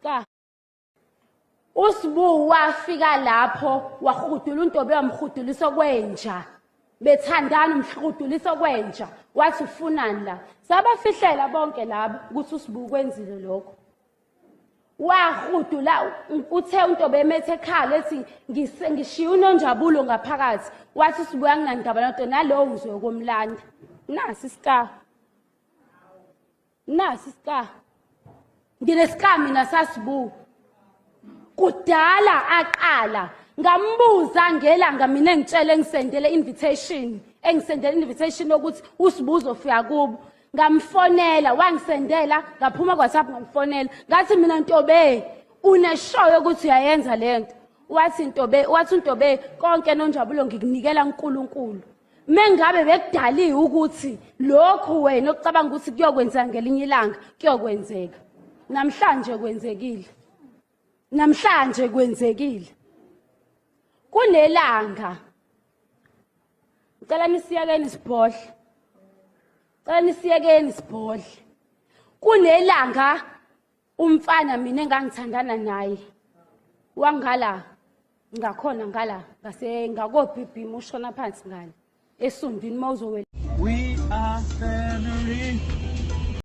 Scar. USibu wafika lapho wahudula uNtobe, wamhudulisa kwenja. Bethandana, umhudulisa kwenja. Wathi ufunani la? Sabafihlela bonke labo ukuthi uSibu kwenzile lokho. Wahudula, uthe uNtobe emethe ekhala ethi ngishiya uNonjabulo ngaphakathi. Wathi uSibu anginandaba nonto nalowo ngizoyokomlanda. Nasi iscar. Nasi iscar. Nginescar mina saSibu. Kudala aqala ngambuza ngelanga mina engitshele engisendele invitation, engisendele invitation yokuthi uSibu uzofika kubo. Ngamfonela, wangisendela, ngaphuma kwa-WhatsApp ngamfonela. Ngathi mina Ntobe, uneshoyo ukuthi uyayenza lento. Wathi Ntobe, wathi uNtobe konke Nonjabulo ngikunikela uNkulunkulu. Mengabe bekudaliwe ukuthi lokhu wena ocabanga ukuthi kuyokwenzeka ngelinye ilanga kuyokwenzeka. Namhlanje kwenzekile. Namhlanje kwenzekile. Kunelanga. Ngicela nisiyekeni sibhodle. Ngicela nisiyekeni sibhodle. Kunelanga umfana mina engangithandana naye wangala ngakhona ngala ngase ngakobhibhima ushona phansi ngale esundwini mawuzowela. We are family.